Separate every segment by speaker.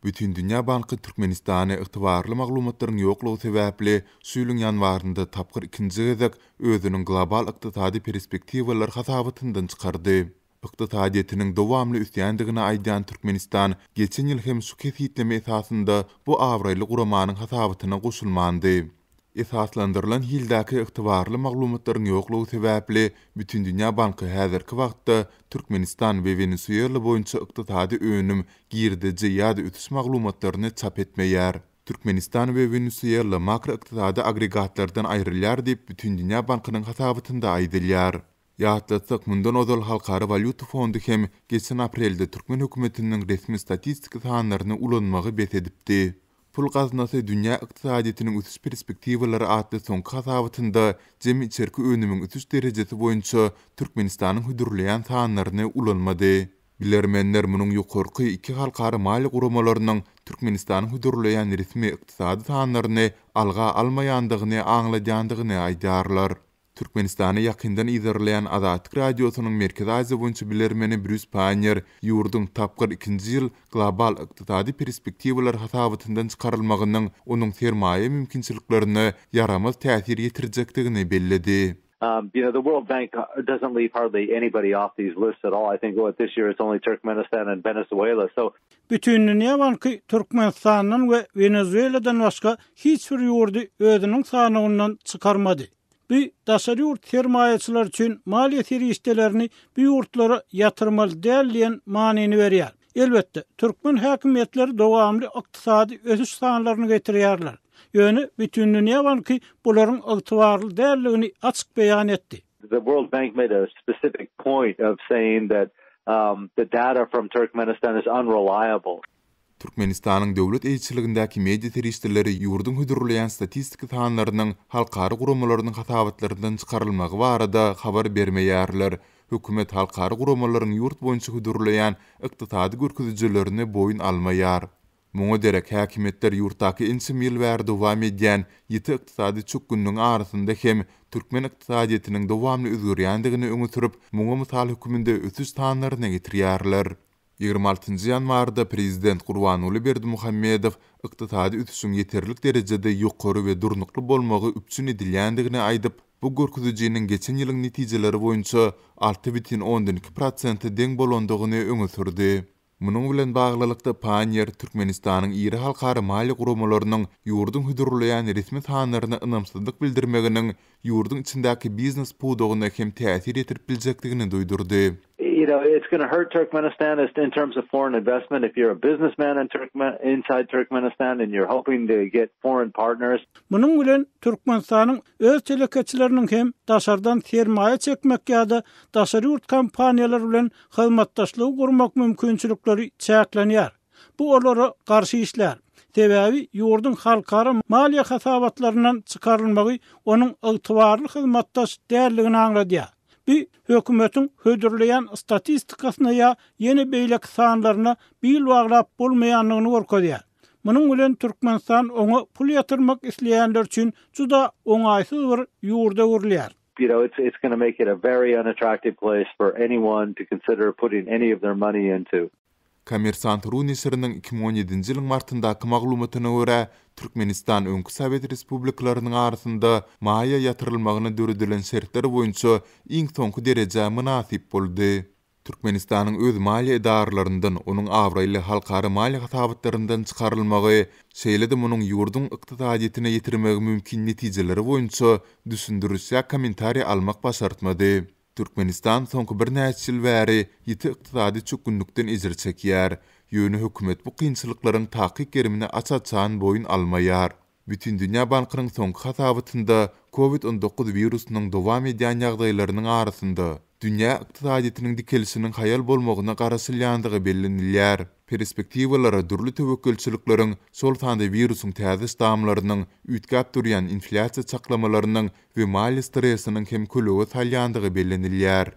Speaker 1: Bütindünýä banky Türkmenistany ygtybarly maglumatlaryň ýoklugy sebäpli şu ýylyň ýanwarynda tapgyr ikinji gezek özüniň Global ykdysady perspektiwalar hasabatyndan çykardy. Ykdysadyýetiniň dowamly ösýändigini aýdýan Türkmenistan geçen ýyl hem şu kesgitleme esasynda bu abraýly guramanyň hasabatyna goşulmandy. Esaslandyrylan hildäki ygtybarly maglumatlaryň ýoklugy sebäpli Bütindünýä banky häzirki wagtda Türkmenistan we Wenesuela boýunça ykdysady önüm, girdeji ýa-da ösüş maglumatlaryny çap etmeýär. Türkmenistan we Wenesuela makroykdysady agregatlardan aýrylýar diýip, Bütindünýä bankynyň hasabatynda aýdylýar. Ýatlatsak, mundan ozal Halkara walýuta fondy hem geçen aprelde türkmen hökümetiniň resmi statistiki sanlaryny ulanmagy bes edipdi. Pul gaznasy Dünýä ykdysadyýetiniň ösüş perspektiwalary atly soňky hasabatynda jemi içerki önümiň ösüş derejesi boýunça Türkmenistanyň hödürleýän sanlaryny ulanmady. Bilermenler munuň ýokarky iki halkara maliýe guramalarynyň Türkmenistanyň hödürleýän resmi ykdysady sanlaryny alga almaýandygyny aňladýandygyny aýdýarlar. Türkmenistany ýakyndan yzarlaýan Azatlyk Radiosynyň Merkezi Aziýa boýunça bilermeni Brýus Paýner ýurduň tapgyr ikinji ýyl Global ykdysady perspektiwalar hasabatyndan çykarylmagynyň onuň sermaýa mümkinçiliklerine ýaramaz täsir ýetirjekdigini belledi.
Speaker 2: You know, the World Bank doesn't leave hardly anybody off these lists at all. I think what this year it's only Turkmenistan and Venezuela. So
Speaker 3: Bütindünýä banky Türkmenistandan we Wenezueladan başga hiç bir ýurdy özüniň sanawyndan çykarmady. Bu daşary ýurt sermaýaçylary üçin maliýe serişdelerini bu ýurtlara ýatyrmaly däl diýen manyny berýär. Elbetde, türkmen häkimiýetleri dowamly ykdysady ösüş sanlaryny getirýärler. Ýöne Bütindünýä banky bularyň ygtybarly däldigini açyk beýan etdi.
Speaker 2: The World Bank made a specific point of saying that the data from Turkmenistan is unreliable.
Speaker 1: Türkmenistanyň döwlet eýeçiligindäki media serişdeleri ýurduň hödürleýän statistiki sanlarynyň halkara guramalarynyň hasabatlaryndan çykarylmagy barada habar bermeýärler. Hökümet halkara guramalaryň ýurt boýunça hödürleýän ykdysady görkezijilerini boýun almaýar. Muňa derek, häkimiýetler ýurtdaky ençeme ýyl bäri dowam edýän ýiti ykdysady çökgünligiň arasynda hem türkmen ykdysadyýetiniň dowamly özgerýändigini öňe sürüp, muňa mysal hökmünde ösüş sanlaryny getirýärler. 26 ýanwarda prezident Gurbanguly Berdimuhamedow ykdysady ösüşiň ýeterlik derejede ýokary we durnukly bolmagy üpjün edilýändigini aýdyp, bu görkezijiniň geçen ýylyň netijeleri boýunça 6,2 prosente deň bolandygyny öňe sürdi. Munuň bilen baglylykda, Panniýer Türkmenistanyň iri halkara maliýe guramalarynyň ýurduň hödürleýän resmi sanlaryna ynamsyzlyk bildirmeginiň ýurduň içindäki biznes pudagyna hem täsir ýetirip biljekdigini duýdurdy.
Speaker 2: You know, it's gonna hurt Turkmenistan in terms of foreign investment if you're a businessman in Turkmen inside Turkmenistan and you're hoping to get foreign partners.
Speaker 3: Munuň bilen Türkmenistanyň öz telekeçileriniň hem daşardan sermaýa çekmek ýa-da daşary ýurt kompaniýalary bilen hyzmatdaşlygy gurmak mümkinçilikleri çäklenýär. Bu olara garşy işlär. Sebäbi ýurduň halkara maliýe hasabatlaryndan çykarylmagy onuň ygtybarly hyzmatdaş däldigini aňladýar. Bu hökümetiň hödürleýän statistikasyna ýa ýene beýleki sanlaryna bil baglap bolmaýandygyny görkezýär. Munuň bilen Türkmenistan oňa pul ýatyrmak isleýänler üçin juda oňaýsyz bir ýurda öwrülýär.
Speaker 2: You know, it's it's gonna make it a very unattractive place for anyone to consider putting any of their money into.
Speaker 1: Kommersant. Ru neşiriniň 2017-nji ýylyň martyndaky maglumatyna görä, Türkmenistan öňki sowet respublikalarynyň arasynda maýa ýatyrylmagyna döredilen şertler boýunça iň soňky derejä mynasyp boldy. Türkmenistanyň öz maliýe edaralaryndan onuň abraýly halkara maliýe hasabatlaryndan çykarylmagy, şeýle-de munuň ýurduň ykdysadyýetine ýetirmegi mümkin netijeleri boýunça düşündiriş ýa kommentariý almak başartmady. Türkmenistan soňky birnäçe ýyl bäri ýiti ykdysady çökgünlikden ejir çekýär. Ýöne hökümet bu kynçylyklaryň takyk gerimini aç-açan boýun almaýar. Bütindünýä bankynyň soňky hasabatynda Covid 19 wirusynyň dowam edýän ýagdaýlarynyň arasynda, dünýä ykdysadyýetiniň dikelişiniň haýal bolmagyna garaşylýandygy bellenilýär. Perspektiwalara dürli töwekgelçilikleriň, şol sanda wirusyň täze ştamlarynyň, üýtgäp durýan inflýasiýa çaklamalarynyň we maliýe stresiniň hem kölege salýandygy bellenilýär.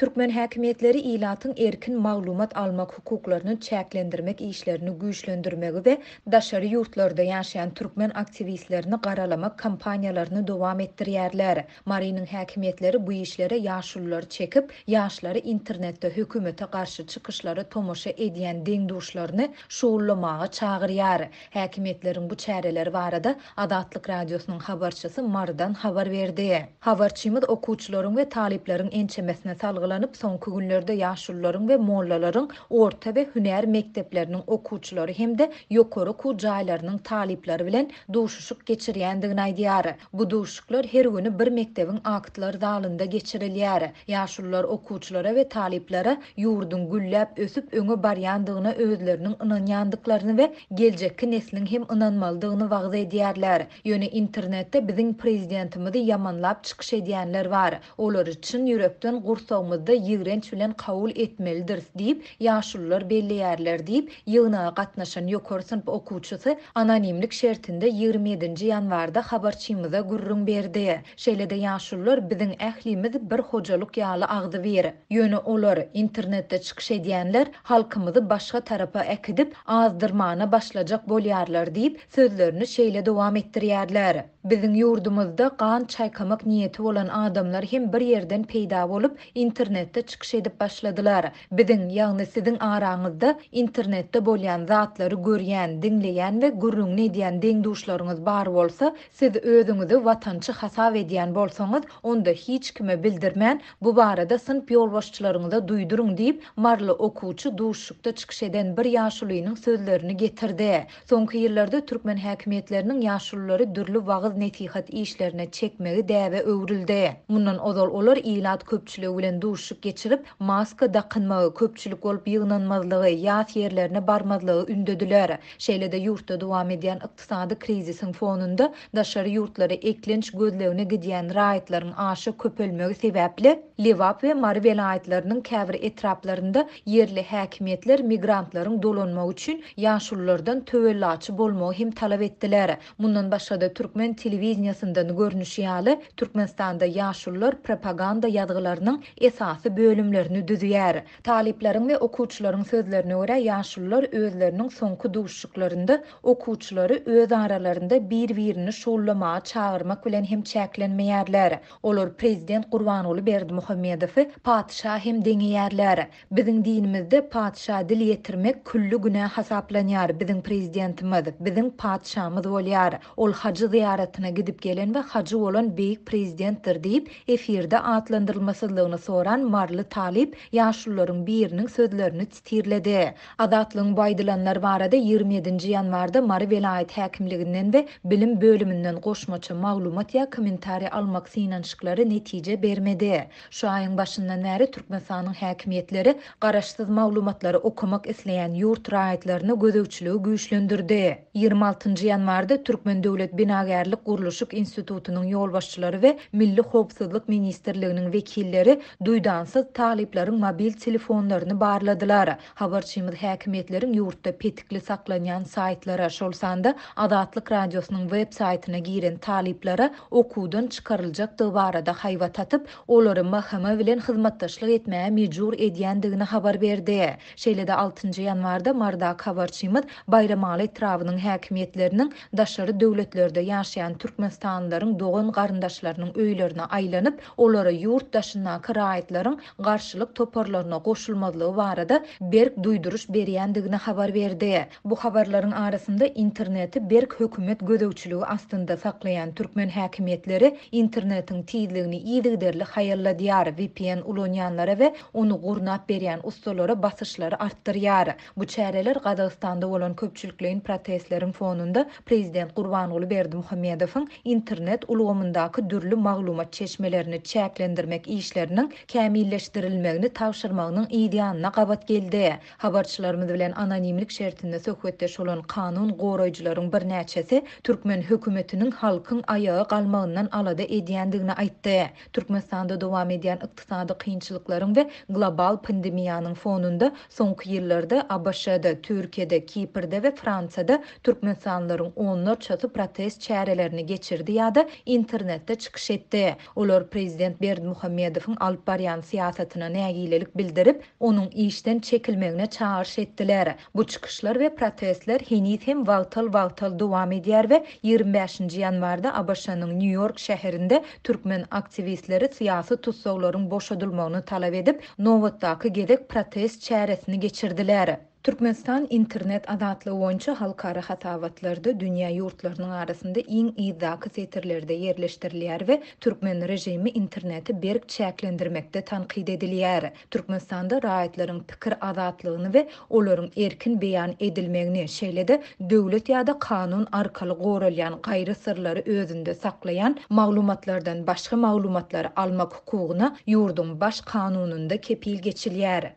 Speaker 4: Türkmen häkimiýetleri ilatyň erkin maglumat almak hukuklaryny çäklendirmek işlerini güýçlendirmegi we daşary ýurtlarda ýaşaýan türkmen aktiwistlerini garalamak kampaniýalaryny dowam etdirýärler. Marynyň häkimiýetleri bu işlere ýaşululary çekip, ýaşlary internetde hökümete garşy çykyşlara tomaşa edýän deň-duşlaryny şugullamaga çagyrýar. Häkimiýetleriň bu çäreleri barada Azatlyk Radiosynyň habarçysy Marydan habar berdi. Habarçymyz okuwçylaryň we talyplaryň ençemesine salgylanyp, soňky günlerde ýaşulularyň we mollalaryň orta we hünär mekdepleriniň okuwçylary hem-de ýokary okuw jaýlarynyň talyplary bilen duşuşyk geçirýändigini aýdýar. Bu duşuşyklar her güni bir mekdebiň aktlar zalynda geçirilýär. Ýaşulular okuwçylara we talyplara ýurduň gülläp ösüp öňe barýandygyna özleriniň ynanýandyklaryny we geljekki nesliň hem ynanmalydygyny wagyz edýärler. Ýöne internetde biziň prezidentimizi ýamanlap çykyş edýänler bar. Olary çyn ýürekden gursagymyzda ýigrenç bilen kabul etmelidiris diýip, ýaşulular belleýärler diýip, ýygnaga gatnaşan ýokary synp okuwçysy anonimlik şertinde 27-nji ýanwarda habarçymyza gürrüň berdi. Şeýle-de ýaşulular biziň ählimiz bir hojalyk ýaly agzybir. Ýöne olar, internetde çykyş edýänler, halkymyzy başga tarapa äkidip, azdyrmana başlajak bolýarlar diýip, sözlerini şeýle dowam etdirýärler. Biziň ýurdumyzda gan çaýkamak niýeti bolan adamlar hem bir ýerden peýda bolup, internetde çykyş edip başladylar. Biziň, ýagny siziň araňyzda internetde bolýan zatlary görýän, diňleýän we gürrüňini edýän deň-duşlaryňyz bar bolsa, siz özüňizi watançy hasap edýän bolsaňyz, onda hiç kime bildirmän, bu barada synp ýolbaşçylaryňyza duýduryň diýip, maryly okuwçy duşuşykda çykyş eden bir ýaşulynyň sözlerini getirdi. Soňky ýyllarda türkmen häkimiýetleriniň ýaşululary dürli wagyz-nesihat işlerine çekmegi däbe öwrüldi. Mundan ozal olar ilat köpçüligi bilen duşuşyk geçirip, maska dakynmagy, köpçülik bolup ýygnanmazlygy, ýas ýerlerine barmazlygy ündediler. Şeýle-de ýurtda dowam edýän ykdysady krizisiň fonunda daşary ýurtlara eklenç gözlegine gidýän raýatlaryň aşa köpelmegi sebäpli, Lebap we Mary welaýatlarynyň käbir etraplarynda ýerli häkimiýetler migrantlaryň dolanmagy üçin ýaşululardan töwellaçy bolmagy hem talap etdiler. Mundan başga-da, türkmen telewideniýesyndan görnüşi ýaly, Türkmenistanda ýaşulular propaganda ýazgylarynyň esasy bölümlerini düzýär. Talyplaryň we okuwçylaryň sözlerine görä, ýaşulular özleriniň soňky duşuşyklarynda okuwçylary öz aralarynda bir-birini şugullamaga çagyrmak bilen hem çäklenmeýärler. Olar prezident Gurbanguly Berdimuhamedowy patyşa hem deňeýärler. Biziň dinimizde patyşa dil ýetirmek külli günä hasaplanýar, biziň prezidentimiz, biziň patyşamyz bolýar. Ol hajy zyýaratyna gidip gelen we hajy bolan beýik prezidentdir diýip, efirde atlandyrylmasyzlygyny soran maryly talyp ýaşulularyň biriniň sözlerini titirledi. Azatlygyň bu aýdylanlar barada 27-nji ýanwarda Mary welaýat häkimliginden we bilim bölüminden goşmaça maglumat ýa kommentariý almak synanyşyklary netije bermedi. Şu aýyň başyndan bäri Türkmenistanyň häkimiýetleri garaşsyz maglumatlary okamak isleýän ýurt raýatlaryna gözegçiligi güýçlendirdi. 26-njy ýanwarda Türkmen döwlet binagärlik-gurluşyk institutynyň ýolbaşçylary we Milli howpsuzlyk ministrliginiň wekilleri duýdansyz talyplaryň mobil telefonlaryny barladylar. Habarçymyz häkimiýetleriň ýurtda petikli saklanýan saýtlara, şol sanda Azatlyk Radiosynyň web saýtyna giren talyplara okuwdan çykaryljakdygy barada haýbat atyp, olary MHM bilen hyzmatdaşlyk etmäge mejbur edýändigini habar berdi. Şeýle-de altynjy ýanwarda Marydaky habarçymyz Baýramaly etrabynyň häkimiýetleriniň daşary döwletlerde ýaşaýan türkmenistanlylaryň dogan-garyndaşlarynyň öýlerine aýlanyp, olara ýurt daşyndaky raýatlaryň garşylyk toparlaryna goşulmazlygy barada berk duýduryş berýändigini habar berdi. Bu habarlaryň arasynda interneti berk hökümet gözegçiligi astynda saklaýan türkmen häkimiýetleri internetiň tizligini yzygiderli haýalladýar, VPN ulanýanlara we ony gurnap berýän ussalara basyşlary artdyrýar. Bu çäreler Gazagystanda bolan köpçülikleýin protestleriň fonunda prezident Gurbanguly Berdimuhamedowyň internet ulgamyndaky dürli maglumat çeşmelerini çäklendirmek işleriniň kämilleşdirilmegini tabşyrmagynyň yzýanyna gabat geldi. Habarçylarymyz bilen anonimlik şertinde söhbetdeş bolan kanun goraýjylaryň birnäçesi türkmen hökümetiniň halkyň aýaga galmagyndan alada edýändigini aýtdy. Türkmenistanda dowam edýän ykdysady kynçylyklaryň we global pandemiýanyň fonunda soňky ýyllarda ABŞ-da, Türkiýede, Kiprde we Fransiýada türkmenistanlylaryň onlarçasy protest çärelerini geçirdi ýa-da internetde çykyş etdi. Olar prezident Berdimuhamedowyň alyp barýan. barýan syýasatyna nägilelik bildirip, onuň işden çekilmegine çagyryş etdiler. Bu çykyşlar we protestler heniz hem wagtal-wagtal dowam edýär we 25-nji ýanwarda ABŞ-nyň Nýu-Ýork şäherinde türkmen aktiwistleri syýasy tussaglaryň boşadylmagyny talap edip, nobatdaky gezek protest çäresini geçirdiler. Türkmenistan internet azatlygy boýunça halkara hasabatlarda dünýä ýurtlarynyň arasynda iň yzdaky setirlerde ýerleşdirilýär we türkmen režimi interneti berk çäklendirmekde tankyt edilýär. Türkmenistanda raýatlaryň pikir azatlygyny we olaryň erkin beýan edilmegini, şeýle-de döwlet ýa-da kanun arkaly goralýan gaýry syrlary özünde saklaýan maglumatlardan başga maglumatlary almak hukugyna ýurduň Baş kanunynda kepil geçilýär.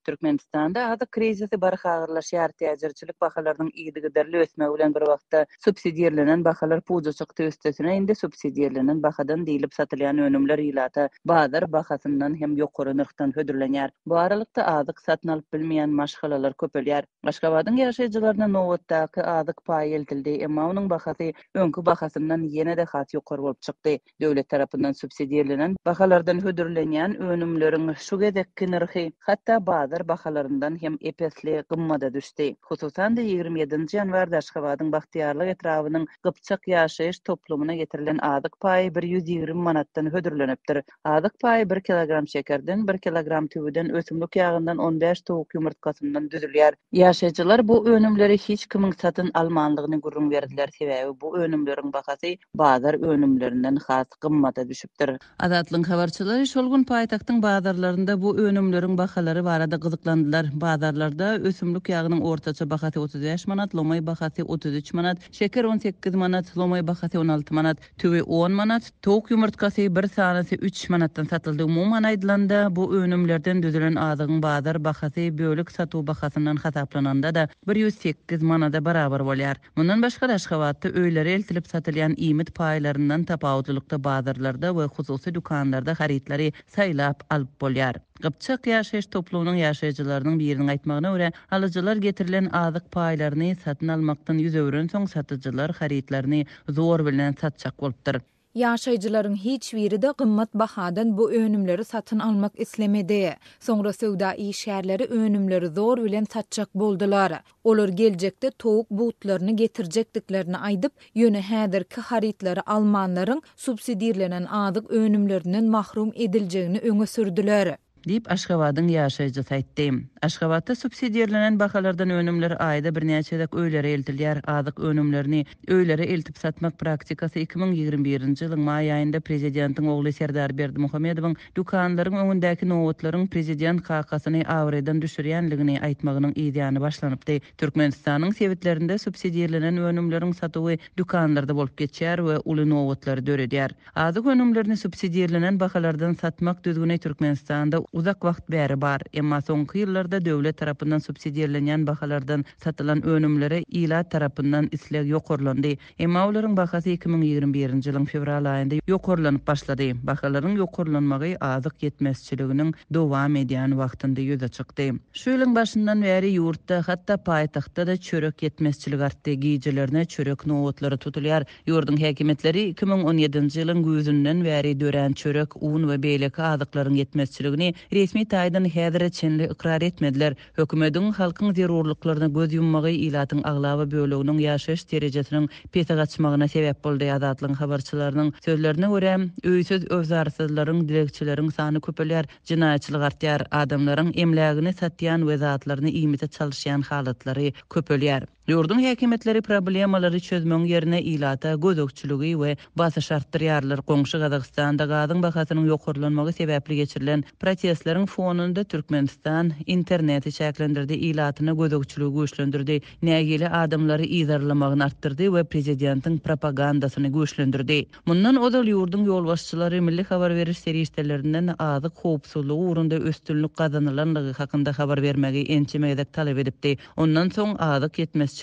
Speaker 5: Türkmenistanda azyk krizisi barha agyrlaşýar, täjirçilik bahalarynyň yzygiderli ösmegi bilen bir wagtda subsidirlenen bahalar puja çykdy, üstesine indi subsidirlenen bahadan diýlip satylýan önümler ilata bazar bahasyndan hem ýokary nyrhdan hödürlenýär. Bu aralykda azyk satyn alyp bilmeýän maşgalalar köpelýär. Aşgabadyň ýaşaýjylaryna nobatdaky azyk paýy eltildi, emma onuň bahasy öňki bahasyndan ýene-de has ýokary bolup çykdy. Döwlet tarapyndan subsidirlenen bahalardan hödürlenýän önümleriň şu gezekki nyrhy hatda bazar bahalaryndan hem ep-esli gymmada düşdi. Hususan-da, 27-nji ýanwarda Aşgabadyň Bagtyýarlyk etrabynyň Gypjak ýaşaýyş toplumyna getirilen azyk paýy bir 120 manatdan hödürlenipdir. Azyk paýy bir kilogram şekerden, bir kilogram tüwüden, ösümlik ýagyndan, on bäş towuk ýumurtgasyndan düzülýär. Ýaşaýjylar bu önümleri hiç kimiň satyn almanlygyny gürrüň berdiler, sebäbi bu önümleriň bahasy bazar önümlerinden has gymmada düşüpdir. Azatlygyň habarçylary şol gün paýtagtyň bazarlarynda bu önümleriň bahalary barada gyzyklandylar. Bazarlarda ösümlik ýagynyň ortaça bahasy 35 manat, lomaý bahasy 33 manat, şeker 18 manat, lomaý bahasy 16 manat, tüwi on manat, towuk ýumurtgasy bir sanysy üç manatdan satyldy. Umuman aýdylanda, bu önümlerden düzülen azygyň bazar bahasy bölek satuw bahasyndan hasaplananda-da 108 manada barabar bolýar. Mundan başga-da, Aşgabatda öýlere eltilip satylýan iýmit paýlaryndan tapawutlylykda bazarlarda we hususy dükanlarda harytlary saýlap alyp bolýar. Gypjak ýaşaýyş toplumynyň ýaşaýjylarynyň biriniň aýtmagyna görä, alyjylar getirilen azyk paýlaryny satyn almakdan ýüz öwrensoň, satyjylar harytlaryny zor bilen satjak bolupdyr.
Speaker 4: Ýaşaýjylaryň hiç biri-de gymmat bahadan bu önümleri satyn almak islemedi. Soňra söwda işgärleri önümleri zor bilen satjak boldular. Olar geljekde towuk butlaryny getirjekdiklerini aýdyp, ýöne häzirki harytlary almanlaryň subsidirlenen azyk önümlerinden mahrum ediljegini öňe sürdüler.
Speaker 5: Diýip, Aşgabadyň ýaşaýjysy aýtdy. Aşgabatda subsidirlenen bahalardan önümler aýda birnäçe gezek öýlere eltilýär. Azyk önümlerini öýlere eltip satmak praktikasy 2021-nji ýylyň maý aýynda prezidentiň ogly Serdar Berdimuhamedowyň dükanlaryň öňündäki nobatlaryň prezident kakasyny abraýdan düşürýänligini aýtmagynyň yzýany başlanypdy. Türkmenistanyň sebitlerinde subsidirlenen önümleriň satuwy dükanlarda bolup geçýär we uly nobatlary döredýär. Azyk önümlerini subsidirlenen bahalardan satmak düzgüni Türkmenistanda uzak wagt bäri bar. Emma soňky ýyllarda döwlet tarapyndan subsidirlenýän bahalardan satylan önümlere ilat tarapyndan isleg ýokarlandy. Emma olaryň bahasy 2021-nji ýylyň fewral aýynda ýokarlanyp başlady. Bahalaryň ýokarlanmagy azyk ýetmezçiliginiň dowam edýän wagtynda ýüze çykdy. Şu ýylyň başyndan bäri ýurtda, hatda paýtagtda-da çörek ýetmezçiligi artdy. Gijelerine çörek nobatlary tutulýar. Ýurduň häkimiýetleri 2017-nji ýylyň güýzünden bäri dörän çörek, un we beýleki azyklaryň ýetmezçiligini resmi taýdan häzire çenli ykrar etmediler. Hökümediň halkyň zerurlyklaryna göz ýummagy ilatyň aglaba böleginiň ýaşaýyş derejesiniň pese gaçmagyna sebäp boldy. Azatlygyň habarçylarynyň sözlerine görä, öýsüz-öwzarsyzlaryň, dilegçileriň sany köpelýär, jenaýatçylyk artýar, adamlaryň emlägini satýan we zatlaryny iýmite çalyşýan halatlary köpelýär. Ýurduň häkimiýetleri problemalary çözmegiň ýerine ilata gözegçiligi we basyşy artdyrýarlar. Goňşy Gazagystanda gazyň bahasynyň ýokarlanmagy sebäpli geçirilen protestleriň fonunda Türkmenistan interneti çäklendirdi, ilatyna gözegçiligi güýçlendirdi, nägile adamlary yzarlamagyny artdyrdy we prezidentiň propagandasyny güýçlendirdi. Mundan ozal ýurduň ýolbaşçylary milli habar beriş serişdelerinden azyk howpsuzlygy ugrunda üstünlik gazanylanlygy hakynda habar bermegi ençeme gezek talap edipdi. Ondan soň azyk ýetmezçiliginiň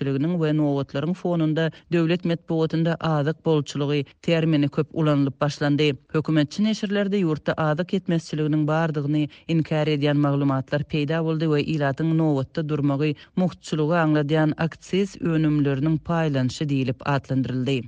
Speaker 5: we nobatlaryň fonunda döwlet metbugatynda azyk bolçulygy termini köp ulanylyp başlandy. Hökümetçi neşirlerde ýurtda azyk ýetmezçiliginiň bardygyny inkär edýän maglumatlar peýda boldy we ilatyň nobatda durmagy mugtçulygy aňladýan aksiz önümleriniň paýlanyşy diýlip atlandyryldy.